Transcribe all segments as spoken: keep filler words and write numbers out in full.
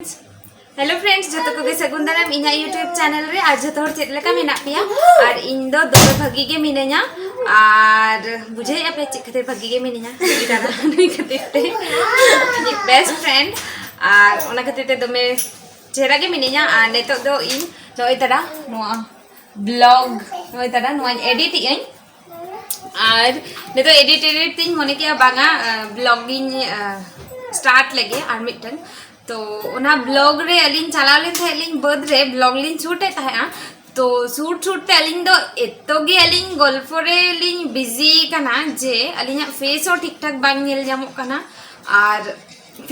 Hello friends, ᱡᱚᱛᱚ ᱠᱚᱜᱮ ᱥᱟᱹᱜᱩᱱ ᱫᱟᱨᱟᱢ ᱤᱧᱟᱹᱜ YouTube channel ᱨᱮ᱾ ᱟᱨ ᱡᱚᱛᱚ ᱦᱚᱲ ᱪᱮᱫ ᱞᱮᱠᱟ ᱢᱮᱱᱟᱜ ᱯᱮᱭᱟ? ᱟᱨ ᱤᱧ ᱫᱚ ᱫᱚᱢᱮ ᱵᱷᱟᱹᱜᱤ ᱜᱮ ᱢᱤᱱᱟᱹᱧᱟ᱾ ᱟᱨ ᱵᱩᱡᱷᱟᱹᱣᱮᱫᱼᱟ ᱯᱮ ᱪᱮᱫ ᱠᱷᱟᱹᱛᱤᱨ ᱵᱷᱟᱹᱜᱤ ᱜᱮ ᱢᱤᱱᱟᱹᱧᱟ? ᱱᱩᱭ ᱠᱷᱟᱹᱛᱤᱨ ᱛᱮ, ᱤᱧᱤᱡ best friend᱾ ᱟᱨ ᱚᱱᱟ ᱠᱷᱟᱹᱛᱤᱨ ᱛᱮ ᱫᱚᱢᱮ ᱪᱮᱦᱨᱟ ᱜᱮ ᱢᱤᱱᱟᱹᱧᱟ᱾ ᱟᱨ ᱱᱤᱛᱚᱜ ᱫᱚ ᱤᱧ ᱱᱚᱜᱼᱚᱭ ᱛᱟᱨᱟ ᱱᱚᱣᱟ vlog, ᱱᱚᱜᱼᱚᱭ ᱛᱟᱨᱟ ᱱᱚᱣᱟᱧ edit ᱮᱫ ᱟᱹᱧ᱾ ᱟᱨ ᱱᱤᱛᱚᱜ edit edit ᱛᱤᱧ ᱢᱚᱱᱮ ᱠᱮᱜᱼᱟ, ᱵᱟᱝᱟ, ᱟᱸ, vlog ᱤᱧ, ᱟᱸ, start ᱞᱮᱜᱮ ᱟᱨ ᱢᱤᱫᱴᱮᱱ᱾ ᱛᱚ ᱚᱱᱟ vlog ᱨᱮ ᱟᱹᱞᱤᱧ ᱪᱟᱞᱟᱣ ᱞᱮᱱ ᱛᱟᱦᱮᱸᱫ ᱞᱤᱧ ᱵᱟᱹᱫᱽ ᱨᱮ, vlog ᱞᱤᱧ shoot ᱮᱫ ᱛᱟᱦᱮᱸᱫᱼᱟ᱾ ᱛᱚ shoot shoot ᱛᱮ ᱟᱹᱞᱤᱧ ᱫᱚ ᱮᱛᱚ ᱜᱮ ᱟᱹᱞᱤᱧ ᱜᱚᱞᱯᱚ ᱨᱮ ᱞᱤᱧ busy ᱠᱟᱱᱟ ᱡᱮ ᱟᱹᱞᱤᱧᱟᱜ face ᱦᱚᱸ ᱴᱷᱤᱠ ᱴᱷᱟᱠ ᱵᱟᱝ ᱧᱮᱞ ᱧᱟᱢᱚᱜ ᱠᱟᱱᱟ᱾ ᱟᱨ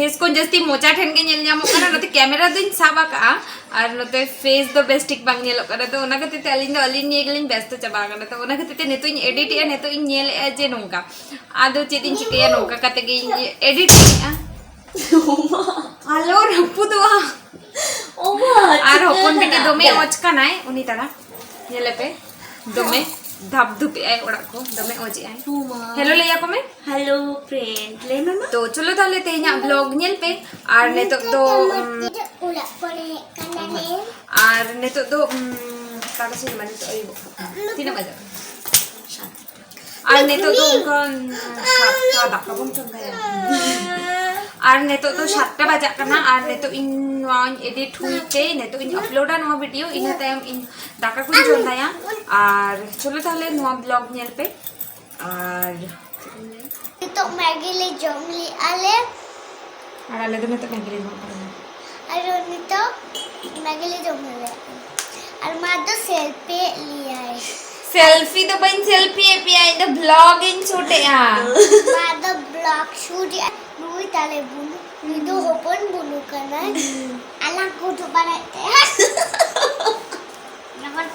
face ᱠᱚ ᱡᱟᱹᱥᱛᱤ ᱢᱚᱪᱟ ᱴᱷᱮᱱ ᱜᱮ ᱧᱮᱞ ᱧᱟᱢᱚᱜ ᱠᱟᱱᱟ, ᱱᱚᱛᱮ camera ᱫᱚᱧ ᱥᱟᱵ ᱟᱠᱟᱜᱼᱟ ᱟᱨ ᱱᱚᱛᱮ face ᱫᱚ ᱵᱮᱥ ᱴᱷᱤᱠ ᱵᱟᱝ ᱧᱮᱞᱚᱜ ᱠᱟᱱᱟ᱾ ᱛᱚ ᱚᱱᱟ ᱠᱷᱟᱹᱛᱤᱨ ᱛᱮ ᱟᱹᱞᱤᱧ ᱫᱚ ᱟᱹᱞᱤᱧ ᱱᱤᱭᱮ ᱜᱮᱞᱤᱧ ᱵᱮᱥᱛᱚ ᱪᱟᱵᱟ ᱟᱠᱟᱱᱟ᱾ ᱛᱚ ᱚᱱᱟ ᱠᱷᱟᱹᱛᱤᱨ ᱛᱮ ᱱᱤᱛᱚᱜ ᱤᱧ edit ᱮᱫᱼᱟ, ᱱᱤᱛᱚᱜ ᱤᱧ ᱧᱮᱞᱮᱫᱼᱟ ᱡᱮ ᱱᱚᱝᱠᱟ᱾ ᱟᱫᱚ ᱪᱮᱫ ᱤᱧ ᱪᱤᱠᱟᱹᱭᱟ, ᱱᱚᱝᱠᱟ ᱠᱟᱛᱮ ᱜᱮ ᱤᱧ edit ᱮᱫᱼᱟ᱾ ᱟᱞᱚ ᱨᱟᱹᱯᱩᱫᱚᱜᱼᱟ᱾ ᱟᱨ ᱦᱚᱯᱚᱱ ᱵᱤᱴᱤ ᱫᱚᱢᱮ ᱚᱡᱽ ᱠᱟᱱᱟᱭ ᱩᱱᱤ ᱛᱟᱨᱟ, ᱧᱮᱞᱮ ᱯᱮ, ᱫᱚᱢᱮ ᱫᱷᱟᱯ ᱫᱷᱩᱯ ᱮᱜᱼᱟᱭ ᱚᱲᱟᱜ ᱠᱚ, ᱫᱚᱢᱮ ᱚᱡᱽ ᱮᱜᱼᱟᱭ᱾ ᱦᱮᱞᱳ ᱞᱟᱹᱭ ᱟᱠᱚ ᱢᱮ᱾ Hello friend, ᱞᱟᱹᱭ ᱢᱮ ᱢᱟ᱾ ᱛᱚ ᱪᱚᱞᱚ ᱛᱟᱦᱞᱮ ᱛᱮᱦᱮᱧᱟᱜ vlog ᱧᱮᱞ ᱯᱮ᱾ ᱟᱨ ᱱᱤᱛᱚᱜ ᱫᱚ, ᱩᱢ, ᱚᱲᱟᱜ ᱠᱚᱨᱮ ᱦᱮᱡ ᱠᱟᱱᱟᱞᱮ᱾ ᱟᱨ ᱱᱤᱛᱚᱜ ᱫᱚ, ᱩᱢ, ᱚᱠᱟ ᱠᱚ ᱥᱮ ᱢᱟᱱᱮ ᱱᱤᱛᱚᱜ ᱟᱹᱭᱩᱵᱚᱜ ᱠᱟᱱᱟ᱾ ᱛᱤᱱᱟᱹᱜ ᱵᱟᱡᱟᱜ ᱠᱟᱱᱟ? ᱥᱟᱛ᱾ ᱟᱨ ᱱᱤᱛᱚᱜ ᱫᱚ ᱚᱱᱠᱟ, ᱩᱢ, ᱥᱟᱛᱴᱟ ᱫᱟᱠᱟ ᱵᱚᱱ ᱪᱚᱸᱫᱟᱭᱟ᱾ ᱟᱨ ᱱᱤᱛᱚᱜ ᱫᱚ ᱥᱟᱛᱴᱟ ᱵᱟᱡᱟᱜ ᱠᱟᱱᱟ᱾ ᱟᱨ ᱱᱤᱛᱚᱜ ᱤᱧ ᱱᱚᱣᱟᱧ edit ᱦᱩᱭ ᱛᱮ ᱱᱤᱛᱚᱜ ᱤᱧ uploadᱟ ᱱᱚᱣᱟ video, ᱤᱱᱟᱹ ᱛᱟᱭᱚᱢ ᱤᱧ ᱫᱟᱠᱟ ᱠᱚᱧ ᱪᱚᱸᱫᱟᱭᱟ᱾ ᱟᱨ ᱪᱚᱞᱚ ᱛᱟᱦᱞᱮ ᱱᱚᱣᱟ vlog ᱧᱮᱞ ᱯᱮ᱾ ᱟᱨ ᱱᱤᱛᱚᱜ ᱢᱮᱜᱤ ᱞᱮ ᱡᱚᱢ ᱞᱮᱜᱼᱟ ᱞᱮ᱾ ᱟᱨ ᱟᱞᱮ ᱫᱚ ᱱᱤᱛᱚᱜ ᱢᱮᱜᱤ ᱞᱮ ᱡᱚᱢ ᱠᱟᱱᱟ᱾ ᱟᱨ ᱱᱤᱛᱚᱜ ᱢᱮᱜᱤ ᱞᱮ ᱡᱚᱢ ᱞᱮᱜᱼᱟ᱾ ᱟᱨ ᱢᱟ ᱫᱚ selfie ᱮᱫ ᱞᱮᱭᱟᱭ᱾ Selfie ᱫᱚ ᱵᱟᱹᱧ selfie ᱮᱫ ᱯᱮᱭᱟ, ᱤᱧ ᱫᱚ vlog ᱤᱧ shoot ᱮᱜᱼᱟ᱾ ᱢᱟ ᱫᱚ vlog shoot ᱮᱜᱼᱟ᱾ ᱱᱩᱭ ᱛᱟᱞᱮ ᱵᱩᱱᱩ, ᱱᱩᱭ ᱫᱚ ᱦᱚᱯᱚᱱ ᱵᱩᱱᱩ ᱠᱟᱱᱟᱭ᱾ ᱟᱞᱟᱝ ᱠᱚ ᱩᱫᱩᱜ ᱵᱟᱲᱟᱭᱮᱫ ᱛᱟᱭᱟ᱾ ᱡᱚᱠᱷᱚᱱ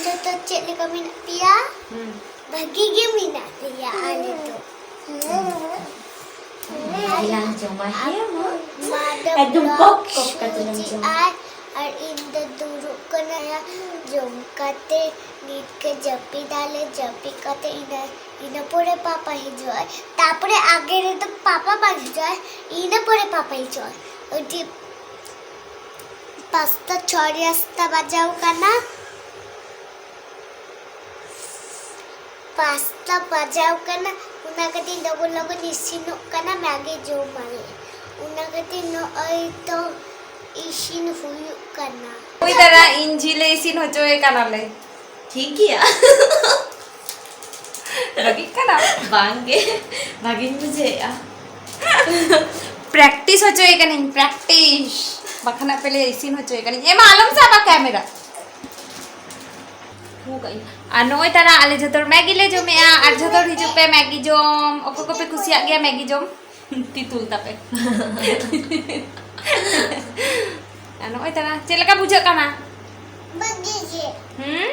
ᱡᱚᱛᱚ ᱪᱮᱫ ᱞᱮᱠᱟ ᱢᱮᱱᱟᱜ ᱯᱮᱭᱟ? ᱦᱩᱸ᱾ ᱵᱷᱟᱹᱜᱤ ᱜᱮ ᱢᱮᱱᱟᱜ ᱞᱮᱭᱟ ᱟᱞᱮ ᱫᱚ᱾ ᱵᱷᱟᱹᱜᱤ ᱞᱟᱝ ᱡᱚᱢᱟ, ᱦᱮᱸ, ᱢᱟ? ᱢᱟ ᱫᱚ ᱮᱠᱫᱚᱢ vlog ᱠᱚᱯ ᱠᱚᱯ ᱠᱟᱛᱮ ᱞᱟᱝ ᱡᱚᱢᱟ᱾ ᱟᱨ ᱟᱨ ᱤᱧ ᱫᱚ ᱫᱩᱲᱩᱵ ᱠᱟᱱᱟᱭᱟ᱾ ᱡᱚᱢ ᱠᱟᱛᱮ ᱱᱤᱛ ᱜᱮ ᱡᱟᱹᱯᱤᱫᱟᱞᱮ, ᱡᱟᱹᱯᱤᱫ ᱠᱟᱛᱮ ᱤᱱᱟᱹ ᱤᱱᱟᱹ ᱯᱚᱨᱮ ᱯᱟᱯᱟ ᱦᱤᱡᱩᱜᱼᱟᱭ᱾ ᱛᱟᱯᱚᱨᱮ ᱟᱜᱮ ᱨᱮᱫᱚ ᱯᱟᱯᱟ ᱵᱟᱝ ᱦᱤᱡᱩᱜᱼᱟᱭ, ᱤᱱᱟᱹ ᱯᱚᱨᱮ ᱯᱟᱯᱟ ᱦᱤᱡᱩᱜᱼᱟᱭ᱾ ᱟᱹᱰᱤ ᱯᱟᱸᱪᱴᱟ ᱪᱷᱚᱭ ᱨᱟᱥᱛᱟ ᱵᱟᱡᱟᱣ ᱠᱟᱱᱟ᱾ ᱯᱟᱸᱪᱴᱟ ᱵᱟᱡᱟᱣ ᱠᱟᱱᱟ, ᱚᱱᱟ ᱠᱷᱟᱹᱛᱤᱨ ᱞᱚᱜᱚᱱ ᱞᱚᱜᱚᱱ ᱤᱥᱤᱱᱚᱜ ᱠᱟᱱᱟ, ᱢᱮᱜᱤ ᱡᱚᱢᱟᱞᱮ᱾ ᱚᱱᱟ ᱠᱷᱟᱹᱛᱤᱨ ᱱᱚᱜᱼᱚᱭ ᱛᱚ ᱤᱥᱤᱱ ᱦᱩᱭᱩᱜ ᱠᱟᱱᱟ᱾ ᱦᱩᱭ ᱫᱟᱨᱟ ᱤᱧ ᱡᱤᱞ ᱞᱮ ᱤᱥᱤᱱ ᱦᱚᱪᱚᱭᱮ ᱠᱟᱱᱟᱞᱮ᱾ ᱴᱷᱤᱠ ᱜᱮᱭᱟ᱾ ᱨᱟᱹᱜᱤᱜ ᱠᱟᱱᱟ? ᱵᱟᱝᱜᱮ, ᱵᱷᱟᱜᱤᱧ ᱵᱩᱡᱷᱟᱹᱣᱮᱫᱼᱟ᱾ ᱯᱨᱮᱠᱴᱤᱥ ᱦᱚᱪᱚᱭᱮ ᱠᱟᱹᱱᱟᱹᱧ, ᱯᱨᱮᱠᱴᱤᱥ᱾ ᱵᱟᱠᱷᱟᱱ ᱟᱯᱮ ᱞᱮ ᱤᱥᱤᱱ ᱦᱚᱪᱚᱭᱮ ᱠᱟᱹᱱᱟᱹᱧ᱾ ᱮᱢᱟ, ᱟᱞᱚᱢ ᱥᱟᱵᱟ ᱠᱮᱢᱮᱨᱟ᱾ ᱛᱷᱩ ᱠᱟᱜ ᱟᱹᱧ᱾ ᱟᱨ ᱱᱚᱜᱼᱚᱭ ᱛᱟᱨᱟ ᱟᱞᱮ ᱡᱷᱚᱛᱚ ᱦᱚᱲ ᱢᱮᱜᱤ ᱞᱮ ᱡᱚᱢᱮᱜᱼᱟ᱾ ᱟᱨ ᱡᱷᱚᱛᱚ ᱦᱚᱲ ᱦᱤᱡᱩᱜ ᱯᱮ ᱢᱮᱜᱤ ᱡᱚᱢ᱾ ᱚᱠᱚᱭ ᱠᱚᱯᱮ ᱠᱩᱥᱤᱭᱟᱜ ᱜᱮᱭᱟ ᱢᱮᱜᱤ ᱡᱚᱢ? ᱛᱤ ᱛᱩᱞ ᱛᱟᱯᱮ᱾ ᱟᱨ ᱱᱚᱜᱼᱚᱭ ᱛᱟᱨᱟ ᱪᱮᱫ ᱞᱮᱠᱟ ᱵᱩᱡᱷᱟᱹᱜ ᱠᱟᱱᱟ? ᱵᱷᱟᱹᱜᱤ ᱜᱮ᱾ ᱦᱩᱸ?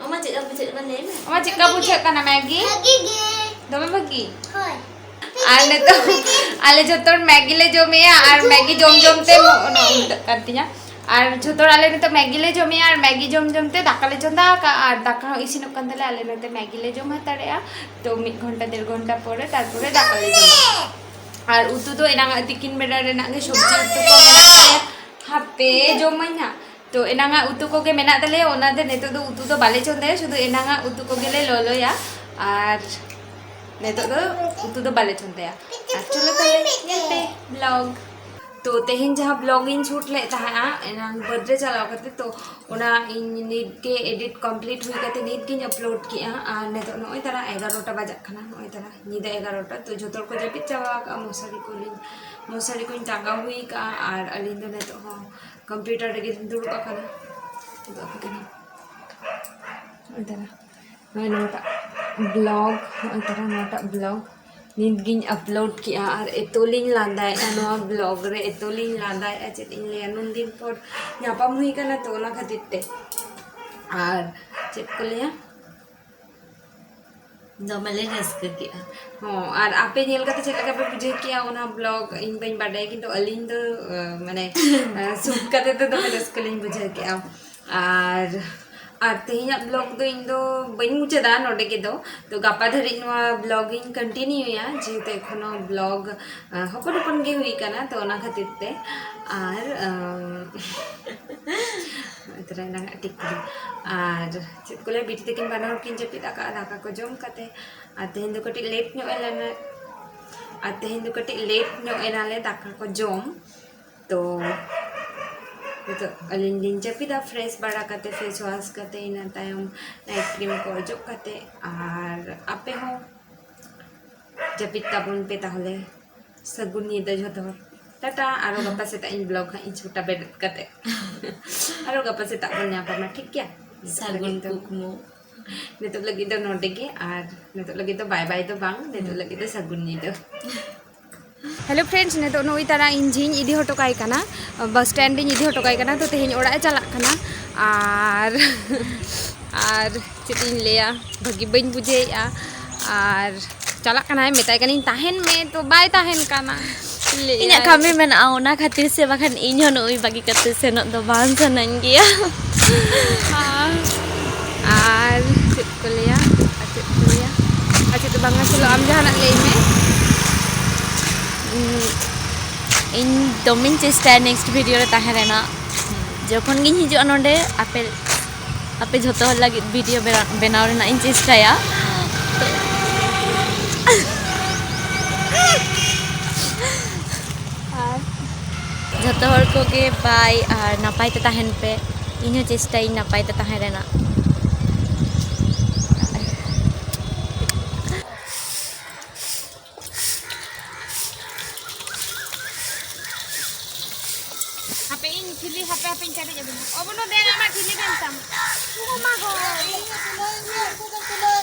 ᱟᱢᱟᱜ ᱪᱮᱫ ᱞᱮᱠᱟ ᱵᱩᱡᱷᱟᱹᱜ ᱠᱟᱱᱟ ᱞᱟᱹᱭ ᱢᱮ? ᱟᱢᱟᱜ ᱪᱮᱫ ᱞᱮᱠᱟ ᱵᱩᱡᱷᱟᱹᱜ ᱠᱟᱱᱟ ᱢᱮᱜᱤ? ᱵᱷᱟᱹᱜᱤ ᱜᱮ᱾ ᱫᱚᱢᱮ ᱵᱷᱟᱹᱜᱤ? ᱦᱳᱭ᱾ ᱟᱨ ᱱᱤᱛᱚᱜ ᱟᱞᱮ ᱡᱷᱚᱛᱚ ᱦᱚᱲ ᱢᱮᱜᱤ ᱞᱮ ᱡᱚᱢᱮᱜᱼᱟ ᱟᱨ ᱢᱮᱜᱤ ᱡᱚᱢ ᱡᱚᱢ ᱛᱮ ᱩᱞᱴᱟᱹᱜ ᱠᱟᱱ ᱛᱤᱧᱟ᱾ ᱟᱨ ᱡᱷᱚᱛᱚ ᱦᱚᱲ ᱟᱞᱮ ᱱᱤᱛᱚᱜ ᱢᱮᱜᱤ ᱞᱮ ᱡᱚᱢᱮᱜᱼᱟ ᱟᱨ ᱢᱮᱜᱤ ᱡᱚᱢ ᱡᱚᱢ ᱛᱮ ᱫᱟᱠᱟ ᱞᱮ ᱪᱚᱸᱫᱟ ᱟᱠᱟᱫᱼᱟ ᱟᱨ ᱫᱟᱠᱟ ᱦᱚᱸ ᱤᱥᱤᱱᱚᱜ ᱠᱟᱱ ᱛᱟᱞᱮᱭᱟ᱾ ᱟᱞᱮ ᱱᱚᱛᱮ ᱢᱮᱜᱤ ᱞᱮ ᱡᱚᱢ ᱦᱟᱛᱟᱲᱮᱜᱼᱟ᱾ ᱛᱚ ᱢᱤᱫ ᱜᱷᱚᱱᱴᱟ ᱰᱮᱲ ᱜᱷᱚᱱᱴᱟ ᱯᱚᱨᱮ ᱛᱟᱨᱯᱚᱨᱮ ᱫᱟᱠᱟ ᱞᱮ ᱡᱚᱢᱟ᱾ ᱟᱨ ᱩᱛᱩ ᱫᱚ ᱮᱱᱟᱝ ᱛᱤᱠᱤᱱ ᱵᱮᱲᱟ ᱨᱮᱱᱟᱜ ᱜᱮ ᱥᱚᱵᱽᱡᱤ ᱩᱛᱩ ᱠᱚ ᱢᱮᱱᱟᱜ ᱛᱟᱞᱮᱭᱟ᱾ ᱦᱟᱯᱮ ᱡᱚᱢᱟᱹᱧ ᱦᱟᱸᱜ᱾ ᱛᱚ ᱮᱱᱟᱝᱟᱜ ᱩᱛᱩ ᱠᱚᱜᱮ ᱢᱮᱱᱟᱜ ᱛᱟᱞᱮᱭᱟ, ᱚᱱᱟᱛᱮ ᱱᱤᱛᱚᱜ ᱫᱚ ᱩᱛᱩ ᱫᱚ ᱵᱟᱞᱮ ᱪᱚᱸᱫᱟᱭᱟ, ᱥᱩᱫᱷᱩ ᱮᱱᱟᱝᱟᱜ ᱩᱛᱩ ᱠᱚᱜᱮ ᱞᱮ ᱞᱚᱞᱚᱭᱟ᱾ ᱟᱨ ᱱᱤᱛᱚᱜ ᱫᱚ ᱩᱛᱩ ᱫᱚ ᱵᱟᱞᱮ ᱪᱚᱸᱫᱟᱭᱟ᱾ ᱟᱨ ᱪᱚᱞᱚ ᱛᱟᱦᱞᱮ ᱧᱮᱞ ᱯᱮ vlog᱾ ᱛᱚ ᱛᱮᱦᱮᱧ ᱡᱟᱦᱟᱸ vlog ᱤᱧ shoot ᱞᱮᱫ ᱛᱟᱦᱮᱸᱜᱼᱟ ᱮᱱᱟᱝ ᱵᱟᱹᱫᱽ ᱨᱮ ᱪᱟᱞᱟᱣ ᱠᱟᱛᱮ, ᱛᱚ ᱚᱱᱟ ᱤᱧ ᱱᱤᱛ ᱜᱮ edit complete ᱦᱩᱭ ᱠᱟᱛᱮ ᱱᱤᱛ ᱜᱤᱧ upload ᱠᱮᱜᱼᱟ᱾ ᱟᱨ ᱱᱤᱛᱚᱜ ᱱᱚᱜᱼᱚᱭ ᱛᱟᱨᱟ ᱮᱜᱟᱨᱚᱴᱟ ᱵᱟᱡᱟᱜ ᱠᱟᱱᱟ, ᱱᱚᱜᱼᱚᱭ ᱛᱟᱨᱟ ᱧᱤᱫᱟᱹ ᱮᱜᱟᱨᱚᱴᱟ᱾ ᱛᱚ ᱡᱷᱚᱛᱚ ᱦᱚᱲ ᱠᱚ ᱡᱟᱹᱯᱤᱫ ᱪᱟᱵᱟ ᱟᱠᱟᱜᱼᱟ, ᱢᱚᱥᱟᱨᱤ ᱠᱚᱞᱤᱧ ᱢᱚᱥᱟᱨᱤ ᱠᱚᱧ ᱴᱟᱸᱜᱟᱣ ᱦᱩᱭ ᱠᱟᱜᱼᱟ᱾ ᱟᱨ ᱟᱹᱞᱤᱧ ᱫᱚ ᱱᱤᱛᱚᱜ ᱦᱚᱸ computer ᱨᱮᱜᱮ ᱫᱩᱲᱩᱵ ᱟᱠᱟᱱᱟ᱾ ᱩᱫᱩᱜ ᱟᱯᱮ ᱠᱟᱹᱱᱟᱹᱧ᱾ ᱱᱚᱜᱼᱚᱭ ᱛᱟᱨᱟ, ᱱᱚᱜᱼᱚᱭ ᱱᱚᱣᱟᱴᱟᱜ vlog, ᱱᱚᱜᱼᱚᱭ ᱛᱟᱨᱟ ᱱᱚᱣᱟᱴᱟᱜ vlog ᱱᱤᱛ ᱜᱤᱧ upload ᱠᱮᱜᱼᱟ᱾ ᱟᱨ ᱮᱛᱚ ᱞᱤᱧ ᱞᱟᱸᱫᱟᱭᱮᱜᱼᱟ ᱱᱚᱣᱟ vlog ᱨᱮ, ᱮᱛᱚ ᱞᱤᱧ ᱞᱟᱸᱫᱟᱭᱮᱜᱼᱟ, ᱪᱮᱫ ᱤᱧ ᱞᱟᱹᱭᱟ, ᱱᱩᱱ ᱫᱤᱱ ᱯᱚᱨ ᱧᱟᱯᱟᱢ ᱦᱩᱭ ᱠᱟᱱᱟ ᱛᱚ, ᱚᱱᱟ ᱠᱷᱟᱹᱛᱤᱨ ᱛᱮ᱾ ᱟᱨ ᱪᱮᱫ ᱠᱚ ᱞᱟᱹᱭᱟ, ᱫᱚᱢᱮ ᱞᱮ ᱨᱟᱹᱥᱠᱟᱹ ᱠᱮᱜᱼᱟ᱾ ᱦᱚᱸ, ᱟᱨ ᱟᱯᱮ ᱧᱮᱞ ᱠᱟᱛᱮ ᱪᱮᱫ ᱞᱮᱠᱟ ᱯᱮ ᱵᱩᱡᱷᱟᱹᱣ ᱠᱮᱜᱼᱟ ᱚᱱᱟ ᱵᱞᱚᱜ ᱤᱧ ᱵᱟᱹᱧ ᱵᱟᱰᱟᱭᱟ, ᱠᱤᱱᱛᱩ ᱟᱹᱞᱤᱧ ᱫᱚ ᱟᱸ, ᱢᱟᱱᱮ ᱟᱸ, ᱥᱩᱴ ᱠᱟᱛᱮ ᱫᱚ ᱫᱚᱢᱮ ᱨᱟᱹᱥᱠᱟᱹ ᱞᱤᱧ ᱵᱩᱡᱷᱟᱹᱣ ᱠᱮᱜᱼᱟ᱾ ᱟᱨ ᱟᱨ ᱛᱮᱦᱮᱧᱟᱜ ᱵᱞᱚᱜ ᱫᱚ ᱤᱧ ᱫᱚ ᱵᱟᱹᱧ ᱢᱩᱪᱟᱹᱫᱟ ᱱᱚᱰᱮ ᱜᱮ ᱫᱚ᱾ ᱛᱚ ᱜᱟᱯᱟ ᱫᱷᱟᱹᱨᱤᱡ ᱱᱚᱣᱟ ᱵᱞᱚᱜ ᱤᱧ ᱠᱚᱱᱴᱤᱱᱤᱭᱩᱭᱟ, ᱡᱮᱦᱮᱛᱩ ᱮᱠᱷᱚᱱᱳ ᱵᱞᱚᱜ ᱟᱸ, ᱦᱚᱯᱚᱱ ᱦᱚᱯᱚᱱ ᱜᱮ ᱦᱩᱭ ᱠᱟᱱᱟ, ᱛᱚ ᱚᱱᱟ ᱠᱷᱟᱹᱛᱤᱨ ᱛᱮ᱾ ᱟᱨ ᱟᱸ, ᱛᱚᱨᱟ ᱮᱱᱟᱝ ᱟᱜ ᱴᱤᱠᱞᱤ᱾ ᱟᱨ ᱪᱮᱫ ᱠᱚ ᱞᱟᱹᱭᱟ, ᱵᱤᱴᱤ ᱛᱟᱹᱠᱤᱱ ᱵᱟᱱᱟ ᱦᱚᱲ ᱠᱤᱱ ᱡᱟᱹᱯᱤᱫ ᱟᱠᱟᱫᱼᱟ ᱫᱟᱠᱟ ᱠᱚ ᱡᱚᱢ ᱠᱟᱛᱮ᱾ ᱟᱨ ᱛᱮᱦᱮᱧ ᱫᱚ ᱠᱟᱹᱴᱤᱡ ᱞᱮᱴ ᱧᱚᱜ ᱮᱱᱟ, ᱟᱨ ᱛᱮᱦᱮᱧ ᱫᱚ ᱠᱟᱹᱴᱤᱡ ᱞᱮᱴ ᱧᱚᱜ ᱮᱱᱟᱞᱮ ᱫᱟᱠᱟ ᱠᱚ ᱡᱚᱢ᱾ ᱛᱚ ᱱᱤᱛᱚᱜ ᱟᱹᱞᱤᱧ ᱞᱤᱧ ᱡᱟᱹᱯᱤᱫᱟ, ᱯᱷᱨᱮᱥ ᱵᱟᱲᱟ ᱠᱟᱛᱮ, ᱯᱷᱮᱥ ᱣᱟᱥ ᱠᱟᱛᱮ, ᱤᱱᱟᱹ ᱛᱟᱭᱚᱢ ᱱᱟᱭᱤᱴ ᱠᱨᱤᱢ ᱠᱚ ᱚᱡᱚᱜ ᱠᱟᱛᱮ᱾ ᱟᱨ ᱟᱯᱮ ᱦᱚᱸ ᱡᱟᱹᱯᱤᱫ ᱛᱟᱵᱚᱱ ᱯᱮ ᱛᱟᱦᱚᱞᱮ᱾ ᱥᱟᱹᱜᱩᱱ ᱧᱤᱫᱟᱹ ᱡᱷᱚᱛᱚ ᱦᱚᱲ᱾ ᱴᱟᱴᱟ, ᱟᱨᱚ ᱜᱟᱯᱟ ᱥᱮᱛᱟᱜ ᱤᱧ ᱵᱞᱚᱜ ᱦᱟᱸᱜ ᱤᱧ ᱪᱷᱚᱴᱟ ᱵᱮᱨᱮᱫ ᱠᱟᱛᱮ᱾ ᱟᱨᱚ ᱜᱟᱯᱟ ᱥᱮᱛᱟᱜ ᱵᱚᱱ ᱧᱟᱯᱟᱢᱟ, ᱴᱷᱤᱠ ᱜᱮᱭᱟ? ᱥᱟᱹᱜᱩᱱ ᱱᱤᱛᱚᱜ ᱞᱟᱹᱜᱤᱫ ᱫᱚ, ᱠᱩᱠᱢᱩ᱾ ᱱᱤᱛᱚᱜ ᱞᱟᱹᱜᱤᱫ ᱫᱚ ᱱᱚᱰᱮ ᱜᱮ, ᱟᱨ ᱱᱤᱛᱚᱜ ᱞᱟᱹᱜᱤᱫ ᱫᱚ ᱵᱟᱭ ᱵᱟᱭ ᱫᱚ ᱵᱟᱝ, ᱱᱤᱛᱚᱜ ᱞᱟᱹᱜᱤᱫ ᱫᱚ ᱥᱟᱹᱜᱩᱱ ᱧᱤᱫᱟᱹ᱾ ᱦᱮᱞᱳ ᱯᱷᱨᱮᱱᱰᱥ, ᱱᱤᱛᱚᱜ ᱱᱩᱭ ᱛᱟᱨᱟ ᱤᱧ ᱡᱷᱤᱧ ᱤᱫᱤ ᱦᱚᱴᱚ ᱠᱟᱭ ᱠᱟᱱᱟ, ᱵᱟᱥ ᱥᱴᱮᱱᱰ ᱤᱧ ᱤᱫᱤ ᱦᱚᱴᱚ ᱠᱟᱭ ᱠᱟᱱᱟ, ᱛᱚ ᱛᱮᱦᱮᱧ ᱚᱲᱟᱜ ᱮ ᱪᱟᱞᱟᱜ ᱠᱟᱱᱟ᱾ ᱟᱨ ᱟᱨ ᱪᱮᱫ ᱤᱧ ᱞᱟᱹᱭᱟ, ᱵᱷᱟᱹᱜᱤ ᱵᱟᱹᱧ ᱵᱩᱡᱷᱟᱹᱣᱮᱫᱼᱟ᱾ ᱟᱨ ᱪᱟᱞᱟᱜ ᱠᱟᱱᱟᱭ, ᱢᱮᱛᱟᱭ ᱠᱟᱹᱱᱟᱹᱧ ᱛᱟᱦᱮᱱ ᱢᱮ, ᱛᱚ ᱵᱟᱭ ᱛᱟᱦᱮᱱ ᱠᱟᱱᱟ᱾ ᱞᱟᱹᱭᱮᱫᱼᱟᱭ ᱤᱧᱟᱹᱜ ᱠᱟᱹᱢᱤ ᱢᱮᱱᱟᱜᱼᱟ, ᱚᱱᱟ ᱠᱷᱟᱹᱛᱤᱨ ᱥᱮ, ᱵᱟᱠᱷᱟᱱ ᱤᱧ ᱦᱚᱸ ᱱᱩᱭ ᱵᱟᱹᱜᱤ ᱠᱟᱛᱮ ᱥᱮᱱᱚᱜ ᱫᱚ ᱵᱟᱝ ᱥᱟᱱᱟᱧ ᱜᱮᱭᱟ᱾ ᱟᱨ ᱪᱮᱫ ᱠᱚ ᱞᱟᱹᱭᱟ, ᱟᱨ ᱪᱮᱫ ᱠᱚ ᱞᱟᱹᱭᱟ, ᱟᱨ ᱪᱮᱫ ᱫᱚ ᱵᱟᱝ ᱟᱥᱚᱞᱚᱜ, ᱟᱢ ᱡᱟᱦᱟᱱᱟᱜ ᱞᱟᱹᱭ ᱢᱮ᱾ ᱩᱸ, ᱤᱧ ᱫᱚᱢᱮᱧ ᱪᱮᱥᱴᱟᱭᱟ ᱱᱮᱠᱥᱴ ᱵᱷᱤᱰᱤᱭᱳ ᱨᱮ ᱛᱟᱦᱮᱸ ᱨᱮᱱᱟᱜ᱾ ᱡᱚᱠᱷᱚᱱ ᱜᱤᱧ ᱦᱤᱡᱩᱜᱼᱟ ᱱᱚᱰᱮ, ᱟᱯᱮ, ᱟᱯᱮ ᱡᱷᱚᱛᱚ ᱦᱚᱲ ᱞᱟᱹᱜᱤᱫ ᱵᱷᱤᱰᱤᱭᱳ ᱵᱮᱱᱟᱣ, ᱵᱮᱱᱟᱣ ᱨᱮᱱᱟᱜ ᱤᱧ ᱪᱮᱥᱴᱟᱭᱟ᱾ ᱟᱨ ᱡᱷᱚᱛᱚ ᱦᱚᱲ ᱠᱚᱜᱮ ᱵᱟᱭ, ᱟᱨ ᱱᱟᱯᱟᱭ ᱛᱮ ᱛᱟᱦᱮᱱ ᱯᱮ᱾ ᱤᱧ ᱦᱚᱸ ᱪᱮᱥᱴᱟᱭᱟᱹᱧ ᱱᱟᱯᱟᱭ ᱛᱮ ᱛᱟᱦᱮᱸ ᱨᱮᱱᱟᱜ᱾ ᱦᱟᱯᱮ ᱤᱧ ᱴᱷᱤᱞᱤ, ᱦᱟᱯᱮ, ᱦᱟᱯᱮᱧ ᱪᱟᱨᱮᱡ ᱟᱹᱵᱤᱱᱟ᱾ ᱚ ᱵᱚᱱᱚ, ᱫᱮᱱ ᱟᱢᱟᱜ ᱴᱷᱤᱞᱤ ᱫᱮᱱ ᱛᱟᱢ᱾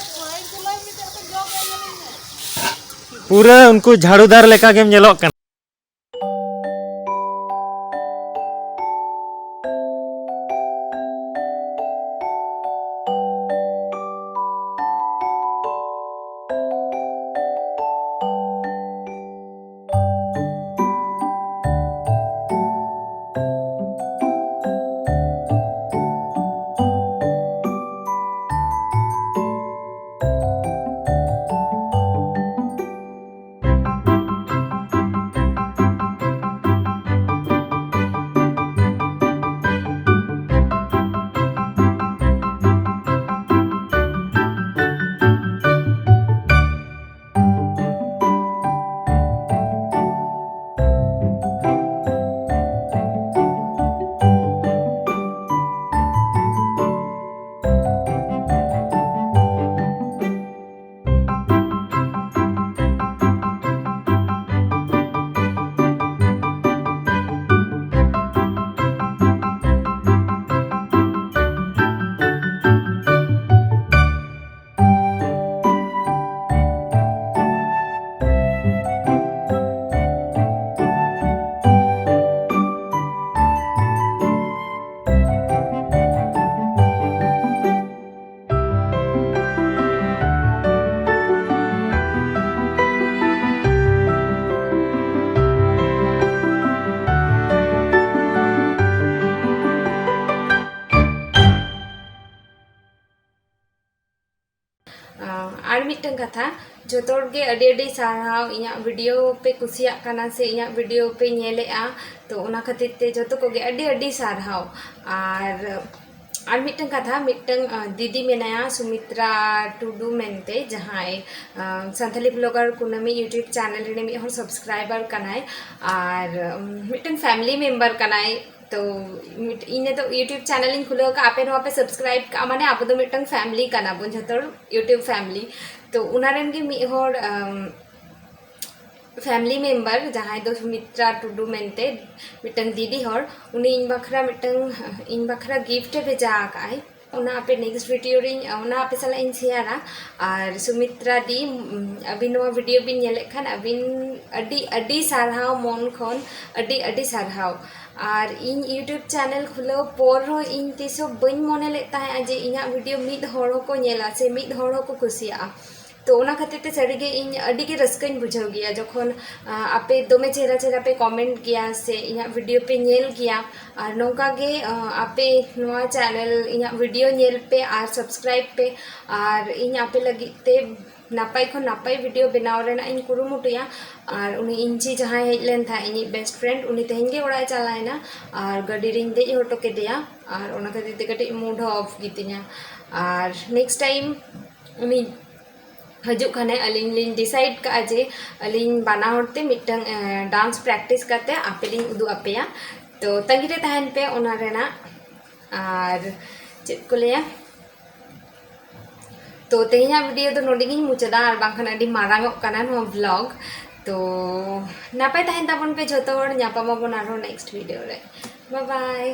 ᱯᱩᱨᱟᱹ ᱩᱱᱠᱩ ᱡᱷᱟᱲᱩᱫᱟᱨ ᱞᱮᱠᱟ ᱜᱮᱢ ᱧᱮᱞᱚᱜ ᱠᱟᱱᱟ᱾ ᱠᱟᱛᱷᱟ, ᱡᱚᱛᱚ ᱦᱚᱲ ᱜᱮ ᱟᱹᱰᱤ ᱟᱹᱰᱤ ᱥᱟᱨᱦᱟᱣ, ᱤᱧᱟᱹᱜ ᱵᱷᱤᱰᱤᱭᱳ ᱯᱮ ᱠᱩᱥᱤᱭᱟᱜ ᱠᱟᱱᱟ ᱥᱮ ᱤᱧᱟᱹᱜ ᱵᱷᱤᱰᱤᱭᱳ ᱯᱮ ᱧᱮᱞᱮᱜᱼᱟ, ᱛᱚ ᱚᱱᱟ ᱠᱷᱟᱹᱛᱤᱨ ᱛᱮ ᱡᱚᱛᱚ ᱠᱚᱜᱮ ᱟᱹᱰᱤ ᱟᱹᱰᱤ ᱥᱟᱨᱦᱟᱣ᱾ ᱟᱨ ᱟᱨ ᱢᱤᱫᱴᱟᱝ ᱠᱟᱛᱷᱟ, ᱢᱤᱫᱴᱟᱝ ᱫᱤᱫᱤ ᱢᱮᱱᱟᱭᱟ ᱥᱩᱢᱤᱛᱨᱟ ᱴᱩᱰᱩ ᱢᱮᱱᱛᱮ, ᱡᱟᱦᱟᱸᱭ ᱥᱟᱱᱛᱟᱞᱤ ᱵᱞᱚᱜᱟᱨ ᱠᱩᱱᱟᱹᱢᱤ ᱭᱩᱴᱤᱭᱩᱵᱽ ᱪᱮᱱᱮᱞ ᱨᱤᱱᱤᱡ ᱢᱤᱫ ᱦᱚᱲ ᱥᱟᱵᱥᱠᱨᱟᱭᱵᱟᱨ ᱠᱟᱱᱟᱭ᱾ ᱟᱨ ᱢᱤᱫᱴᱟᱝ ᱯᱷᱮᱢᱤᱞᱤ ᱢᱮᱢᱵᱟᱨ ᱠᱟᱱᱟᱭ᱾ ᱛᱚ ᱤᱧ ᱱᱤᱛᱚᱜ ᱭᱩᱴᱤᱭᱩᱵᱽ ᱪᱮᱱᱮᱞ ᱤᱧ ᱠᱷᱩᱞᱟᱹᱣ ᱟᱠᱟᱫᱼᱟ, ᱟᱯᱮ ᱱᱚᱣᱟ ᱯᱮ ᱥᱟᱵᱥᱠᱨᱟᱭᱤᱵᱽ ᱠᱟᱜᱼᱟ, ᱢᱟᱱᱮ ᱟᱵᱚ ᱫᱚ ᱢᱤᱫᱴᱟᱝ ᱯᱷᱮᱢᱤᱞᱤ ᱠᱟᱱᱟ ᱵᱚᱱ, ᱡᱷᱚᱛᱚ ᱦᱚᱲ ᱭᱩᱴᱤᱭᱩᱵᱽ ᱯᱷᱮᱢᱤᱞᱤ᱾ ᱛᱚ ᱚᱱᱟ ᱨᱮᱱ ᱜᱮ ᱢᱤᱫ ᱦᱚᱲ ᱯᱷᱮᱢᱤᱞᱤ ᱢᱮᱢᱵᱟᱨ, ᱡᱟᱦᱟᱸᱭ ᱫᱚ ᱥᱩᱢᱤᱛᱨᱟ ᱴᱩᱰᱩ ᱢᱮᱱᱛᱮ ᱢᱤᱫᱴᱟᱝ ᱫᱤᱫᱤ ᱦᱚᱲ, ᱩᱱᱤ ᱤᱧ ᱵᱟᱠᱷᱨᱟ ᱢᱤᱫᱴᱟᱝ, ᱤᱧ ᱵᱟᱠᱷᱨᱟ ᱜᱤᱯᱷᱴ ᱮ ᱵᱷᱮᱡᱟ ᱟᱠᱟᱫᱼᱟᱭ᱾ ᱚᱱᱟ ᱟᱯᱮ ᱱᱮᱠᱥᱴ ᱵᱷᱤᱰᱤᱭᱳ ᱨᱤᱧ, ᱚᱱᱟ ᱟᱯᱮ ᱥᱟᱞᱟᱜ ᱤᱧ ᱥᱮᱭᱟᱨᱟ᱾ ᱟᱨ ᱥᱩᱢᱤᱛᱨᱟ ᱫᱤ, ᱟᱹᱵᱤᱱ ᱱᱚᱣᱟ ᱵᱷᱤᱰᱤᱭᱳ ᱵᱤᱱ ᱧᱮᱞᱮᱫ ᱠᱷᱟᱱ, ᱟᱹᱵᱤᱱ ᱟᱹᱰᱤ ᱟᱹᱰᱤ ᱥᱟᱨᱦᱟᱣ, ᱢᱚᱱ ᱠᱷᱚᱱ ᱟᱹᱰᱤ ᱟᱹᱰᱤ ᱥᱟᱨᱦᱟᱣ᱾ ᱟᱨ ᱤᱧ ᱭᱩᱴᱤᱭᱩᱵᱽ ᱪᱮᱱᱮᱞ ᱠᱷᱩᱞᱟᱹᱣ ᱯᱚᱨ ᱦᱚᱸ ᱤᱧ ᱛᱤᱥ ᱦᱚᱸ ᱵᱟᱹᱧ ᱢᱚᱱᱮ ᱞᱮᱫ ᱛᱟᱦᱮᱸᱜᱼᱟ ᱡᱮ ᱤᱧᱟᱹᱜ ᱵᱷᱤᱰᱤᱭᱳ ᱢᱤᱫ ᱦᱚᱲ ᱦᱚᱸᱠᱚ ᱧᱮᱞᱟ ᱥᱮ ᱢᱤᱫ ᱦᱚᱲ ᱦᱚᱸᱠᱚ ᱠᱩᱥᱤᱭᱟᱜᱼᱟ᱾ ᱛᱚ ᱚᱱᱟ ᱠᱷᱟᱹᱛᱤᱨ ᱛᱮ ᱥᱟᱹᱨᱤᱜᱮ ᱤᱧ ᱟᱹᱰᱤ ᱜᱮ ᱨᱟᱹᱥᱠᱟᱹᱧ ᱵᱩᱡᱷᱟᱹᱣ ᱜᱮᱭᱟ ᱡᱚᱠᱷᱚᱱ, ᱟᱸ, ᱟᱯᱮ ᱫᱚᱢᱮ ᱪᱮᱦᱨᱟ ᱪᱮᱦᱨᱟ ᱯᱮ ᱠᱚᱢᱮᱱᱴ ᱜᱮᱭᱟ ᱥᱮ ᱤᱧᱟᱹᱜ ᱵᱷᱤᱰᱤᱭᱳ ᱯᱮ ᱧᱮᱞ ᱜᱮᱭᱟ᱾ ᱟᱨ ᱱᱚᱝᱠᱟ ᱜᱮ, ᱟᱸ, ᱟᱯᱮ ᱱᱚᱣᱟ ᱪᱮᱱᱮᱞ, ᱤᱧᱟᱹᱜ ᱵᱷᱤᱰᱤᱭᱳ ᱧᱮᱞ ᱯᱮ ᱟᱨ ᱥᱟᱵᱥᱠᱨᱟᱭᱤᱵᱽ ᱯᱮ, ᱟᱨ ᱤᱧ ᱟᱯᱮ ᱞᱟᱹᱜᱤᱫ ᱛᱮ ᱱᱟᱯᱟᱭ ᱠᱷᱚᱱ ᱱᱟᱯᱟᱭ ᱵᱷᱤᱰᱤᱭᱳ ᱵᱮᱱᱟᱣ ᱨᱮᱱᱟᱜ ᱤᱧ ᱠᱩᱨᱩᱢᱩᱴᱩᱭᱟ᱾ ᱟᱨ ᱩᱱᱤ ᱤᱧ ᱡᱤ ᱡᱟᱦᱟᱸᱭ ᱦᱮᱡ ᱞᱮᱱ ᱛᱟᱦᱮᱸᱫ, ᱤᱧᱤᱡ ᱵᱮᱥᱴ ᱯᱷᱨᱮᱱᱰ, ᱩᱱᱤ ᱛᱮᱦᱮᱧ ᱜᱮ ᱚᱲᱟᱜ ᱮ ᱪᱟᱞᱟᱣᱮᱱᱟ ᱟᱨ ᱜᱟᱹᱰᱤ ᱨᱤᱧ ᱫᱮᱡ ᱦᱚᱴᱚ ᱠᱮᱫᱮᱭᱟ᱾ ᱟᱨ ᱚᱱᱟ ᱠᱷᱟᱹᱛᱤᱨ ᱛᱮ ᱠᱟᱹᱴᱤᱡ ᱢᱩᱰ ᱦᱚᱸ ᱚᱯᱷ ᱜᱮᱛᱤᱧᱟ᱾ ᱟᱨ ᱱᱮᱠᱥᱴ ᱴᱟᱭᱤᱢ ᱩᱱᱤ ᱦᱤᱡᱩᱜ ᱠᱷᱟᱱᱮ, ᱟᱹᱞᱤᱧ ᱞᱤᱧ ᱰᱤᱥᱟᱭᱤᱰ ᱠᱟᱜᱼᱟ ᱡᱮ ᱟᱹᱞᱤᱧ ᱵᱟᱱᱟ ᱦᱚᱲ ᱛᱮ ᱢᱤᱫᱴᱟᱝ, ᱮ, ᱰᱟᱱᱥ ᱯᱨᱮᱠᱴᱤᱥ ᱠᱟᱛᱮ ᱟᱯᱮ ᱞᱤᱧ ᱩᱫᱩᱜ ᱟᱯᱮᱭᱟ᱾ ᱛᱚ ᱛᱟᱺᱜᱤ ᱨᱮ ᱛᱟᱦᱮᱱ ᱯᱮ ᱚᱱᱟ ᱨᱮᱱᱟᱜ᱾ ᱟᱨ ᱪᱮᱫ ᱠᱚ ᱞᱟᱹᱭᱟ, ᱛᱚ ᱛᱮᱦᱮᱧᱟᱜ ᱵᱷᱤᱰᱤᱭᱳ ᱫᱚ ᱱᱚᱰᱮ ᱜᱤᱧ ᱢᱩᱪᱟᱹᱫᱟ, ᱟᱨ ᱵᱟᱝᱠᱷᱟᱱ ᱟᱹᱰᱤ ᱢᱟᱨᱟᱝᱚᱜ ᱠᱟᱱᱟ ᱱᱚᱣᱟ ᱵᱞᱚᱜ᱾ ᱛᱚ ᱱᱟᱯᱟᱭ ᱛᱟᱦᱮᱱ ᱛᱟᱵᱚᱱ ᱯᱮ ᱡᱷᱚᱛᱚ ᱦᱚᱲ, ᱧᱟᱯᱟᱢ ᱟᱵᱚᱱ ᱟᱨᱦᱚᱸ ᱱᱮᱠᱥᱴ ᱵᱷᱤᱰᱤᱭᱳ ᱨᱮ᱾ ᱵᱟᱭ ᱵᱟᱭ᱾